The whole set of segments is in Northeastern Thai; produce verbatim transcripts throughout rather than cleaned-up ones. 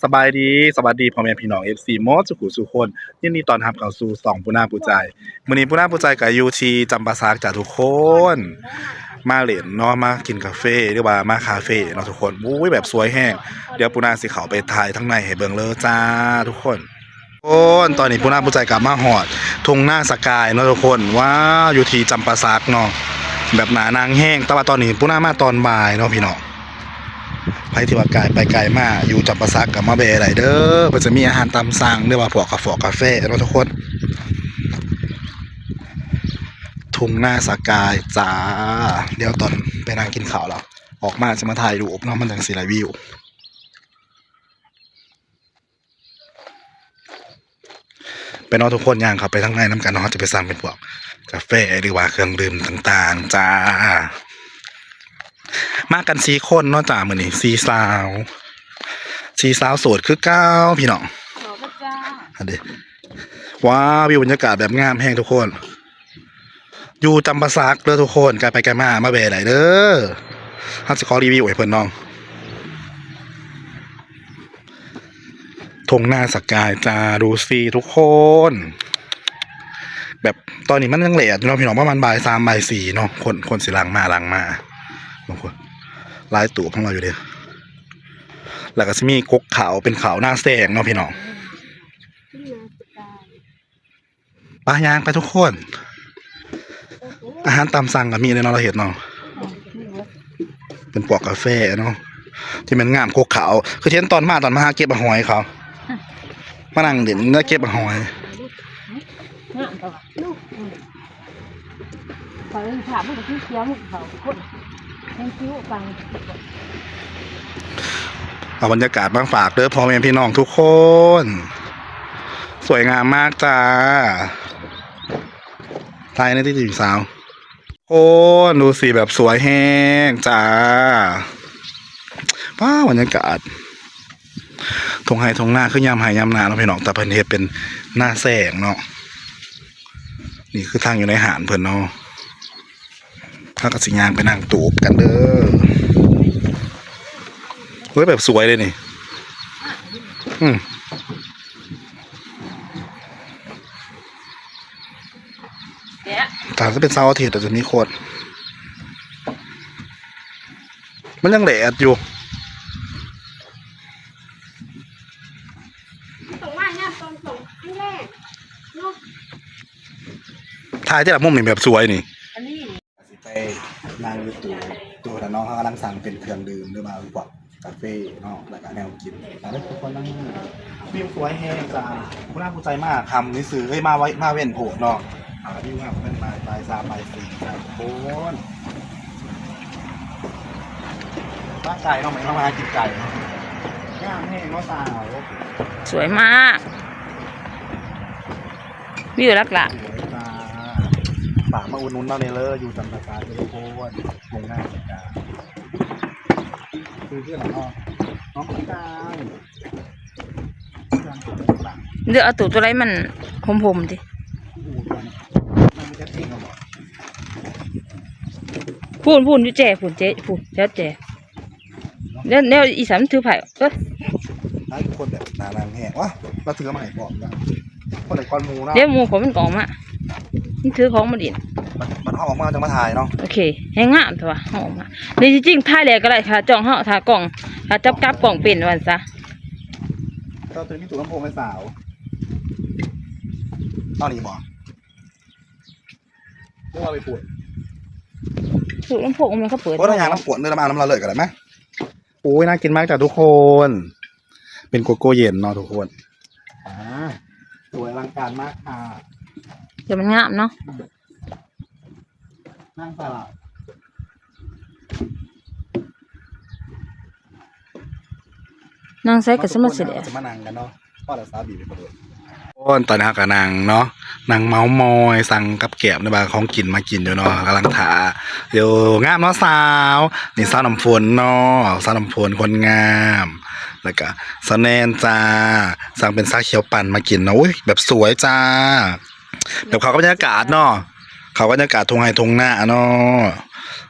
สบายดี สวัสดีพ่อแม่พี่น้อง เอฟซี หมดสุขุสุคน ยินดีต้อนรับเข้าสู่ช่องปูนาปูใจ มื้อนี้ปูนาปูใจก็อยู่ที่จำปาสักจ้ะทุกคน มาเล่นเนาะ มากินกาแฟหรือว่ามาคาเฟเนาะทุกคน อุ้ย แบบสวยแฮง เดี๋ยวปูนาสิเข้าไปถ่ายทางในให้เบิ่งเลยจ้าทุกคน โอ้ ตอนนี้ปูนาปูใจกลับมาฮอดทุ่งนาสกายเนาะทุกคน ว้าว อยู่ที่จำปาสักเนาะ แบบหน้านั่งแฮง แต่ว่าตอนนี้ปูนามาตอนบ่ายเนาะพี่น้อง ไผที่ว่าไกลไปไกลมาอยู่จำปาสักก็มาแวะได้เด้อ เพิ่นจะมีอาหารตามสั่งหรือว่าพวกกาแฟกาแฟเนาะทุกคน ทุ่งนาสกายจ้า เดี๋ยวตอนไปนั่งกินข้าวแล้ว ออกมาจะมาถ่ายรูปเนาะ มันจั่งสิได้วิว ไปเนาะทุกคน ย่างเข้าไปทางในนำกันเนาะ จะไปสั่งเป็นพวกกาแฟหรือว่าเครื่องดื่มต่างๆจ้า มากันสี่คนเนาะจ้า มื้อนี้สี่สาว สี่สาวโสดคือเก่าพี่น้อง ขอพระเจ้า อันนี้ ว้าว วิวบรรยากาศแบบงามแฮงทุกคน อยู่จำปาสักเด้อทุกคน ไกลไปไกลมา มาแวะได้เด้อ เฮาสิขอรีวิวให้เพิ่นเนาะ ทุ่งนาสกายจ้า ดูสิทุกคน แบบตอนนี้มันยังแดดอยู่เนาะพี่น้อง ประมาณบ่ายสามบ่ายสี่เนาะ คน คนสิหลั่งมาหลั่งมา บางคน หลายตัวของเราอยู่เด้ แล้วก็สิมีกกข้าว เป็นข้าวนาแซงเนาะพี่น้อง ปลาย่างไปทุกคน อาหารตามสั่งก็มีเลยเนาะ เราเห็นเนาะ เป็นพวกกาแฟเนาะ ที่มันงามกกข้าว คือเห็นตอนมา ตอนมาหาเก็บหอยเขา มานั่งเล่นแล้วเก็บหอย งามแต่ว่าลูกอืมเขาเองถามมันก็คือเขียวมันเขาคนมันคิ้วฟัง เอาบรรยากาศมาฝากเด้อพ่อแม่พี่น้องทุกคน สวยงามมากจ้า ถ่ายในที่จีบสาว โอ้ ดูสิ แบบสวยแฮงจ้า ว้าว บรรยากาศ ทุ่งไร่ทุ่งนา คือยามไร่ยามนาเนาะพี่น้อง แต่เพิ่นเฮ็ดเป็นนาแซงเนาะ นี่คือทางอยู่ในห้างเพิ่นเนาะ เฮาก็สิย่างไปนั่งตูบกันเด้อ เฮ้ย แบบสวยเลยนี่ อืม เนี่ย ถ้าจะเป็นเสาร์อาทิตย์อาจจะมีคน มันยังแดดอยู่ ส่งมาเนี่ยตอนส่งครั้งแรกเนาะ ถ่ายแต่ละมุมนี่แบบสวยนี่ อันนี้ สิไปนั่งอยู่ตู้ ตู้นั้นเนาะ เขากำลังสั่งเป็นเครื่องดื่มหรือว่าพวกกาแฟเนาะ แล้วก็แนวกิน มาเด้อทุกคนนั่ง วิวสวยแฮงจ้า ผู้น่าผู้ใจมาก คำนี้ซื้อ เอ้ย มาไว้ มาเว้นโพดเนาะ อ่า วิวงามเป็นบ่าย บ่ายสาม บ่ายสี่จ้าทุกคน มาไก่เนาะ ไหม มาหากินไก่เนาะ งามแฮงเนาะสาว สวยมาก วิวลักละ สวยจ้า ฝากมาอุดหนุนเราเนี่ยเลย อยู่จำปาสักทุกคน วงหน้าสกา คือเพื่อนเราเนาะ น้องกาย เดี๋ยวเอาตัวตัวไรมันหอมๆดิ มันจะจริงเหรอ พูนพูนอยู่แจพูนเจพูนแล้วแจแล้วแล้วอีสานมันถือไผ่เอ้ย ให้คนแบบหนานังแหงวะ เราถือมาให้พร้อมนะคนไหนก้อนหมูเนาะ เดี๋ยวหมูผมมันก็ออกมามันถือของมาดิน มันมันเอาออกมาจังมาถ่ายเนาะ โอเค ให้งามเถอะวะเอาออกมาในที่จริงถ่ายแล้วก็ได้ค่ะจ้องเฮาถ่ายกล้องถ่ายจับกับกล้องเป็นวันซะ เราถือมีตู้ลำโพงให้สาว เอานี่บอกเรียกว่าไปพูด ถูกลำโพงมันก็เปิด โอ้ยน้ำยางน้ำขวดเนื้อน้ำมันน้ำละเลยกันได้ไหมโอ้ยน่ากินมากจ้ะทุกคน เป็นโกโก้เย็นเนาะทุกคน อ่า สวยอลังการมากค่ะ เดี๋ยวมันงามเนาะ นั่งสลับ นั่งใส่กับสมาธิแดด จะมานั่งกันเนาะพ่อและสาบีเป็นคนเดียวโอ้ยตอนนี้เราก็นั่งเนาะนั่งเมาส์มอยสั่งกับแกล้มในบางของกินมากินอยู่เนาะกำลังถ่าอยู่งามเนาะสาวนี่สาวน้ำฝนเนาะสาวน้ำฝนคนงาม แล้วก็สาวแนนจ้าสั่งเป็นชาเขียวปั่นมากินเนาะอุ้ยแบบสวยจ้า แบบเขาก็บรรยากาศเนาะเขาก็บรรยากาศทงไฮทงหน้าเนาะ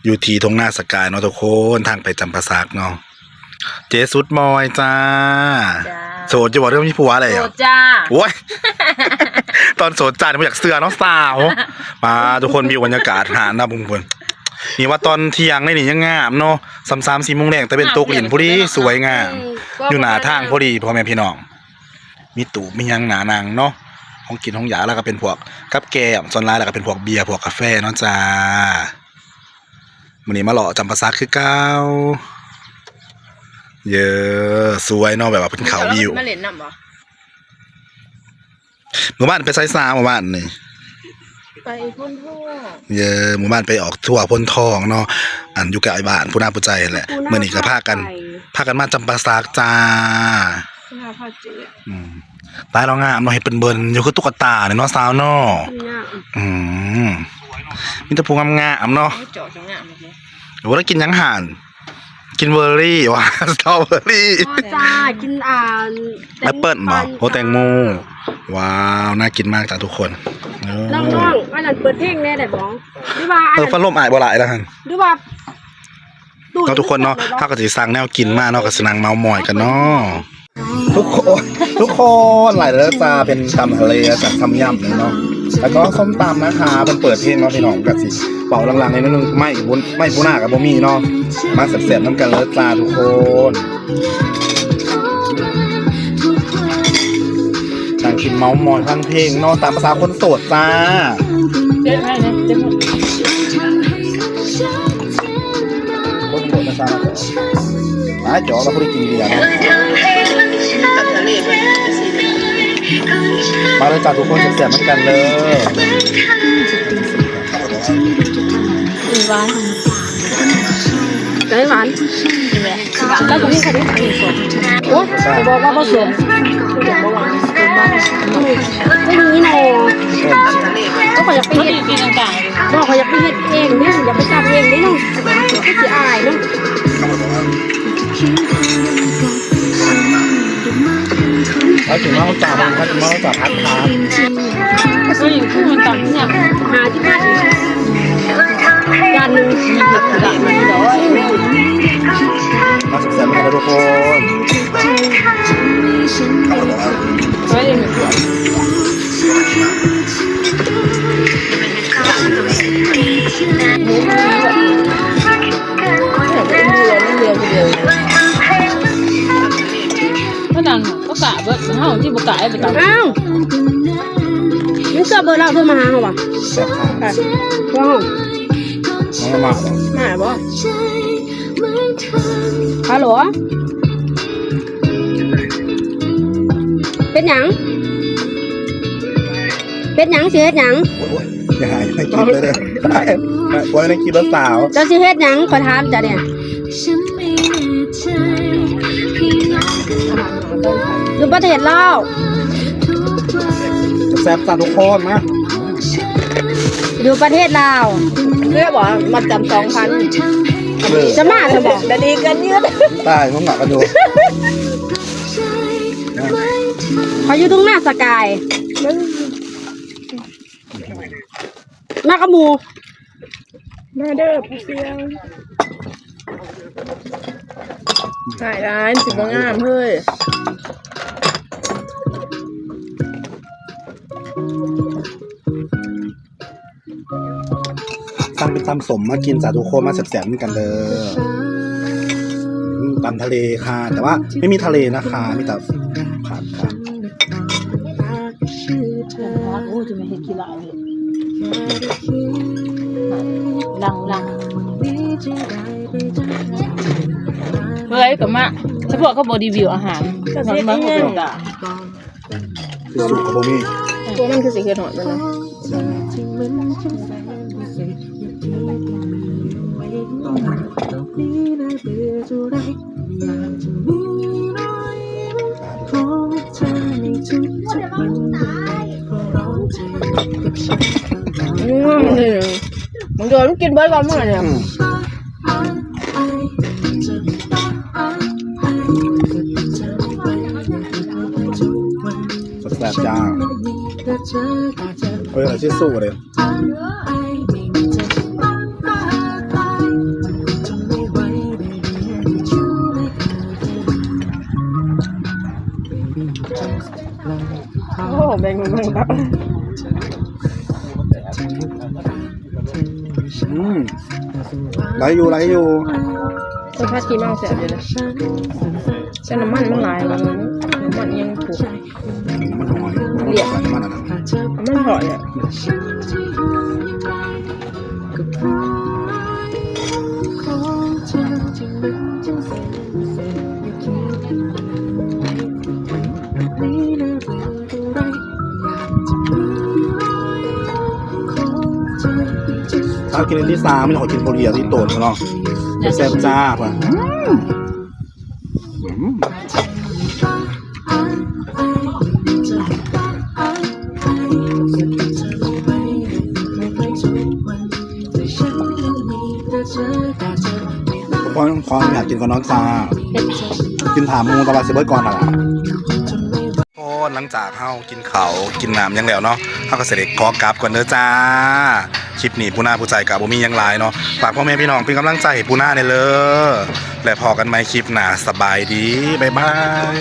อยู่ที่ทงหน้าสกายเนาะทุกคนทางไปจำปาสักเนาะเจสุดมอยจ้า โสดอยู่บ่ หรือมีผัวแล้ว โสดจ้า โอ้ย ตอนโสดจ้านี่บ่อยากเชื่อเนาะสาว มาทุกคน วิวบรรยากาศหาดนะบุงเพิ่น นี่ว่าตอนเที่ยงนี่นี่ยังงามเนาะ สาม สาม สี่โมงแลง ตะเว็นตกดินพอดี สวยงาม อยู่หน้าทางพอดี พ่อแม่พี่น้อง มีตู้มีหยังหน้านั่งเนาะ ของกินของอยาก แล้วก็เป็นพวกกับแกล้ม ส่วนหลายแล้วก็เป็นพวกเบียร์ พวกกาแฟเนาะจ้า มื้อนี้มาเลาะจำปาสักคือเก่า เย้ สวยเนาะ แบบว่าเพิ่นเขาวิว มาเล่นน้ำบ่ มื้อวานไปไสซา มื้อวานนี่ ไปโพนทอง เย้ มื้อวานไปออกทัวร์โพนทองเนาะ อันอยู่ใกล้บ้านผู้นาผู้ใจนั่นแหละ ผู้นา มื้อนี้ก็พากัน พากันไป พากันมาจำปาสักจ้า ผู้นาพาเจ๊ อืม ตายแล้วงามเนาะ เฮ็ดเป็นเบิ่นอยู่คือตุ๊กตาเนี่ยเนาะสาวเนาะ งาม อืม มีแต่ผู้งามๆเนาะ โอ้ย เจาะจงงามเมื่อกี้ โอ้ แล้วกินหยังหั่น กินเบอร์รี่ว่ะ สตรอเบอร์รี่ อ๋อจ้า กินอ่า แอปเปิ้ลบ่ แตงโม โอ้ แตงโม ว้าว น่ากินมากจ้ะทุกคน เออ น้องๆ อันนั้นเปิดเพลงแน่ได้บ่ หรือว่าอันนั้น เออ พัดลมอ้ายบ่หลายแล้วหั่น หรือว่า เนาะทุกคนเนาะ เฮาก็สิสั่งแนวกินมาเนาะ ก็สินั่งเมาท์มอยกันเนาะ ทุกคน ทุกคน หลายแล้วจ้า เป็นตำทะเลจ้ะ ตำยำเนาะ แล้วก็ส้มตำนะคะ มันเปิดเพลงเนาะพี่น้อง ก็สิเป่าหลังๆนิดนึง ไมค์บุญ ไมค์ปูหน้ากับบ่มีเนาะ มาแซ่บๆนำกันเลยจ้าทุกคน นั่งกินเมาท์มอยฟังเพลงเนาะ ตามภาษาคนโสดจ้า เจ๊ให้นะ เจ๊ให้ คนโสดนะจ๊ะ หลายจอกแล้วบ่ได้กินเบียร์เนาะ มาเลยจ้าทุกคน แซ่บๆนำกันเลย หวาน ไก่หวาน แล้วตรงนี้ค่ะนี่ โอ้ย บอกว่าผสม ไม่มีเนาะ ก็ขออยากไปเฮ็ด กินต่างๆ บอกขออยากไปเฮ็ดเองเนี่ย อยากไปจับเองเนี่ยเนาะ ก็สิอายเนาะ เอาถึงเมาส์จ่ามันครับ เมาส์จ่าพัดครับ ก็อยู่คู่มันต่างเนี่ย หาที่พัก จานหนึ่ง มาศึกษากันทุกคน ก็ดังก็กะเบิดเฮาที่บ่กะให้ไปตาม อ้าว มันเกิดเบอร์เราโทรมาหาเขาวะ ค่ะ ว้าว มาบ่ ฮัลโหล เป็นหยัง เป็นหยัง สิเฮ็ดหยัง โอ้ย อย่าหายไปคิดเลยเด้อ ตาย ไว้ในคลิปแล้วสาว เจ้าสิเฮ็ดหยัง ขอถามเจ้าเนี่ย อยู่ประเทศลาว แซ่บจ้าทุกคนนะ อยู่ประเทศลาว เรียกว่ามัดจำสองพัน เออ จะมาสบอ จะดีกันยืด ตาย มึงหนักกันอยู่ เขาอยู่ทุ่งนาสกาย มากับหมู่ มาเด้อผู้เสียง ถ่ายร้านสิบ่งามเฮ้ย สั่งเป็นตำสมมากินจ้าทุกคน มาแซ่บๆนำกันเด้อ อืม ตำทะเลค่ะ แต่ว่าไม่มีทะเลนะคะ มีแต่ผักค่ะ โอ้ย จะไม่เห็นขี้ละเลย ลังลัง เฮ้ย ก็มา เฉพาะเขาบ่รีวิวอาหาร ก็เช็ด มัน มัน ง่าย ก็ คือสุกกับบ่มี ตัวมันคือสิเฮ็ดหอดมันนะ อืม มันโดนกินเบิดก่อนมื้อเนี่ย อืม แซ่บๆจ้า เฮ้ย อะไรที่สู้เลย โอ้แบ่งมือตัก อืม ได้อยู่ ได้อยู่ รสชาติที่เมาแซ่บอยู่นะ แต่น้ำมันมันหลายแล้วมันน้ำมันยังผูก มันหอย เดี๋ยว มันอันนั้น มันหอยอ่ะ ถ้ากินที่สามมันขอกินโคเรียที่โตนเนาะ แซ่บจ้าป่ะ อืม อืม พอพออยากกินก็นอนซา กินถามหมู่แต่ว่าสิเบิดก่อนน่ะล่ะ โอ้ หลังจากเฮากินข้าวกินน้ำหยังแล้วเนาะ เฮาก็สิได้ขอกลับก่อนเด้อจ้า คลิปนี้ปูนาผู้ใจก็บ่มีหยังหลายเนาะ ฝากพ่อแม่พี่น้องเป็นกำลังใจให้ปูนาแหน่เด้อ และพ้อกันใหม่คลิปหน้า สบายดี บ๊ายบาย